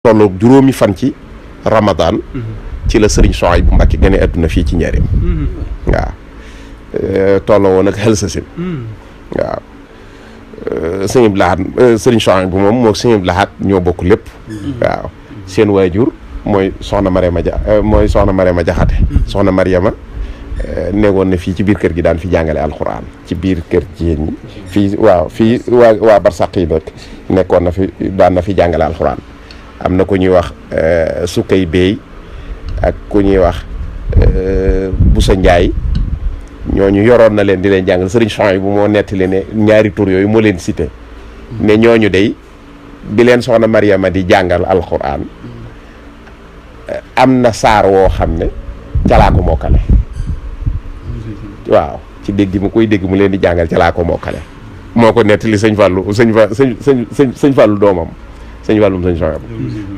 tolloog juróomi fan ci Ramadan ci la Serigne Souhaïbou Mbacké gane àdduna fii ci Njaaréem waaw tolloo woon ak Helsasim waaw sëñ Abdou Lahad Serigne Souhaïbou moom moo sëñ Abdou Lahad ñoo bokk lépp waaw seen waajur mooy soxna Mariama Jaxate soxna Mariama newoon na fii ci biir kër gi daan fi jàngale alxuraan ci biir kër jigéen ñi fii waaw fii waa barsàq yi nag nekkoon na fi daan na fi jàngale alxuraan am na ku ñuy wax Sukkay Bey ak ku ñuy wax Busa Njaay ñooñu yoroon na leen di leen jàngal Serigne Souhaïbou moo nettali ne ñaari tur yooyu moo leen cité ne ñooñu day bi leen soxna Mariama di jàngal alxuraan am na saar woo xam ne calaa ko mokkale waaw ci dégg mu koy dégg mu leen di jàngal calaa ko mokkale moo ko nettali sëñ Fallou sëñ Fallou doomam sëñ Fallou sëñ Souhaïbou